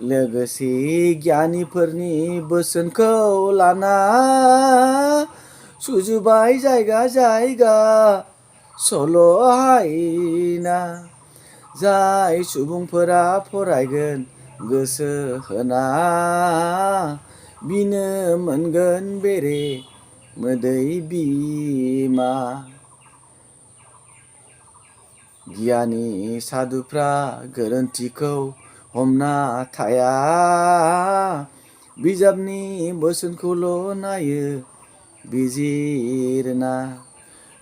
लोगोसे गियानिफोरनि बोसोनखौ लाना सुजुबाय जायगा जायगा सल' हायना। जाय सुबुंफोरा फरायगोन गोसो होना बिनो मोनगोन बेरे मोदै बिमा। गियानि सादुफ्रा गोरोन्थिखौ हमना थाया, बिजाबनि बोसोनखौल' नायो बिजिरना।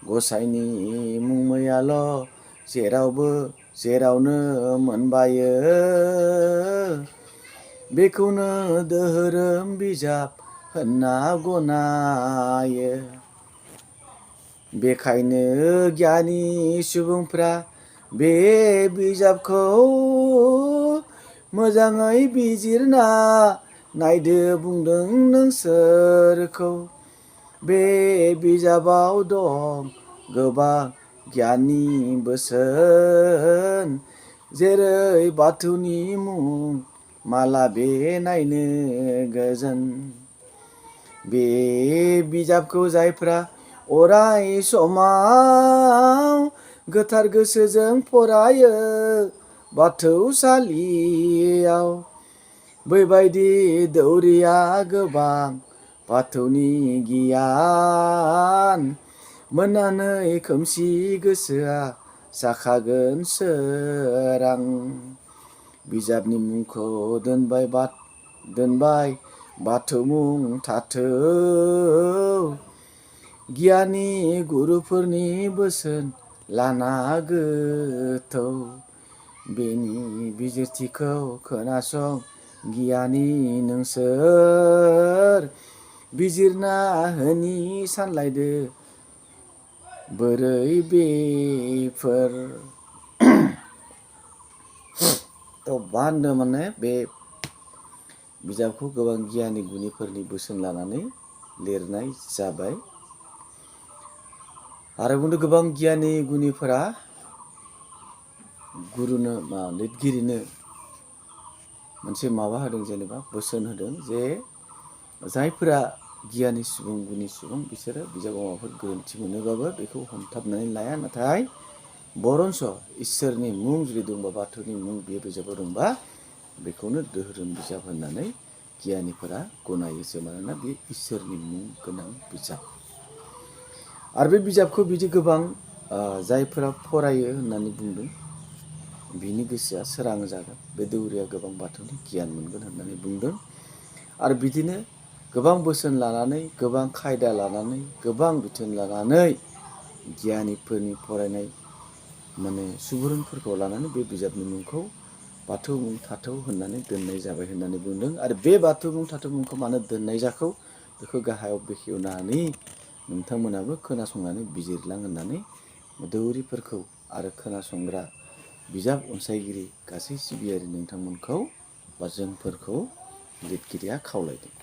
गसाइनि मुंमैयाल' जेरावबो जेरावनो मोनबायो, बेखौनो दोहोरोम बिजाब होनना गनायो। बेखायनो गियानि सुबुंफ्रा बे बिजाबखौ मोजाङै बिजिरना नायदो बुंदों नोंसोरखौ। बे बिजाबाव दं गोबां गियाननि बोसोन, जेरै बाथौनि मुं माला बे नायनो गोजोन। बे बिजाबखौ जायफ्रा अराय समाव गोथार गोसोजों फरायो बाथौसालियाव, बैबायदि दौरिया गोबां बाथौनि गियान मोननानै खोमसि गोसोआ जाखागोन सोरां। बिजाबनि मुंखौ दोनबाय बाथौ मुं थाथौ, गियानि गुरुफोरनि बोसोन लाना गोथौ। बेनि बिजिरथिखौ खोनासं गियानि नोंसोर, बिजिरना होनि सानलायदो बोरै बेफोर। मा होनदों माने बे बिजाबखौ गोबां गियानि गुनिफोरनि बोसोन लानानै लिरनाय जाबाय। आरो बुंदों गोबां गियानि गुनिफोरा गुरुनो लिरगिरिनो मोनसे माबा होदों, जेनेबा बोसोन होदों जे जायफोरा गियानि सुबुं गुनि सुबुं बिसोरो बिजाबाव माबाफोर गोरोन्थि मोनोबाबो बेखौ हमथाबनानै लाया, नाथाय बरन्स इसोरनि मुं जुदि दंबा बाथौनि मुं बे बिजाबाव दंबा बेखौनो दोहोरोम बिजाब होननानै गियानिफोरा गनायोसो, मानोना बे इसोरनि मुं गोनां बिजाब। आरो बे बिजाबखौ बिदि गोबां जायफोरा फरायो होननानै बुंदों बिनि गोसोआ सोरां जागोन, बे दौरिया गोबां बाथौनि गियान मोनगोन होननानै बुंदों। आरो बिदिनो गोबां बोसोन लानानै, गोबां खायदा लानानै, गोबां बिथोन लानानै गियानिफोरनि फरायनाय माने सुबुरुनफोरखौ लानानै बे बिजाबनि मुंखौ बाथौ मुं थाथौ होननानै दोननाय जाबाय होननानै बुंदों। आरो बे बाथौ मुं थाथौ मुंखौ मानो दोननाय जाखो बेखौ गाहायाव बेखेवनानै नोंथांमोनाबो खोनासंनानै बिजिरलां होननानै दौरिफोरखौ आरो खोनासंग्रा बिजाब अनसायगिरि गासै सिबियारि नोंथांमोनखौ बा जोंफोरखौ लिरगिरिया खावलायदों।